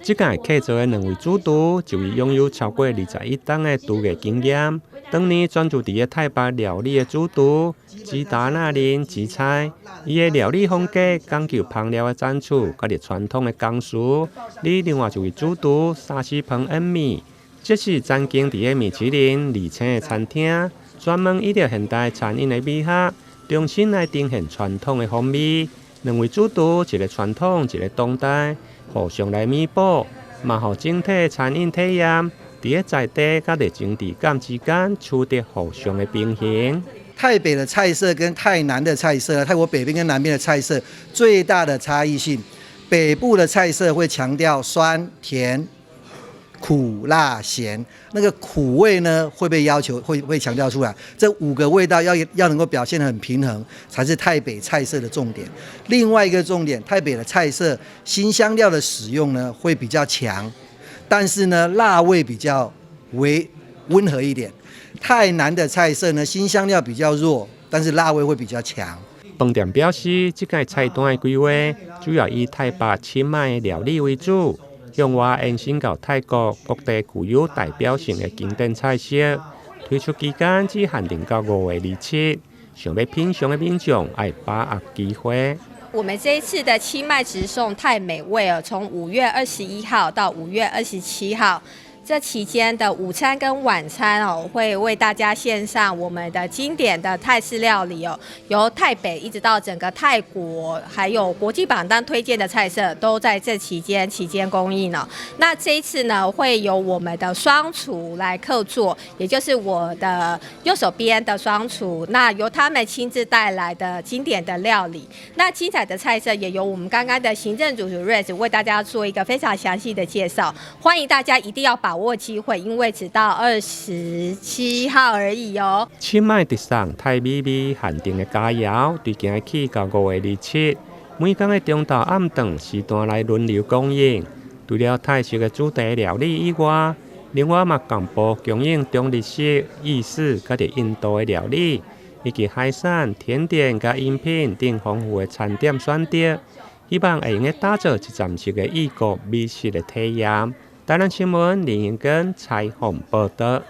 這屆客座的兩位主廚，一位擁有超過21冬的廚藝經驗，當年專注佇咧泰北料理的主廚吉達那林吉菜，伊的料理風格講究香料的層次，佮傳統的工序。而另外一位主廚沙西彭恩米，這是曾經佇咧米其林二星的餐廳，專門依著現代餐飲的美學，重新來呈現傳統的風味。兩位主廚，一个傳統，一个當代，互相來彌補，嘛予整體餐飲體驗，佇咧在地佮著精緻感之間取得互相的平衡。泰北的菜色跟泰南的菜色，泰國北邊跟南邊的菜色最大的差異性，北部的菜色會強調酸甜苦辣鹹，那個苦味呢會被要求會強調出來，這五個味道要能夠表現得很平衡，才是泰北菜色的重點。另外一個重點，泰北的菜色辛香料的使用呢會比較強，但是呢辣味比較為溫和一點。泰南的菜色呢辛香料比較弱，但是辣味會比較強。飯店表示，這屆菜單的規劃主要以泰北清邁料理為主，向外延伸到泰國各地具有代表性的經典菜色。推出期間只限定到5月27，想欲品嚐的民眾愛把握機會。我們這一次的清邁直送泰美味哦，從5月21號到5月27號。這期間的午餐跟晚餐哦，會為大家獻上我們的經典的泰式料理哦，由泰北一直到整個泰國，還有國際榜單推薦的菜色，都在這期間供應哦。那這一次呢，會由我們的雙廚來客座，也就是我的右手邊的雙廚，那由他們親自帶來的經典的料理。那精彩的菜色也由我們剛剛的行政主廚瑞子為大家做一個非常詳細的介紹，歡迎大家一定要把握機會，因為只到27號而已哦。清邁直送泰美味限定的佳餚，對今日起到5月27，每工的中晝暗頓時段來輪流供應。除了泰式的主題料理以外，另外嘛同步供應中日式、意式佮印度的料理，以及海產、甜點佮飲品等豐富的餐點選擇，希望會用得打造一站式的異國美食的體驗。台南新聞林英根採訪報導。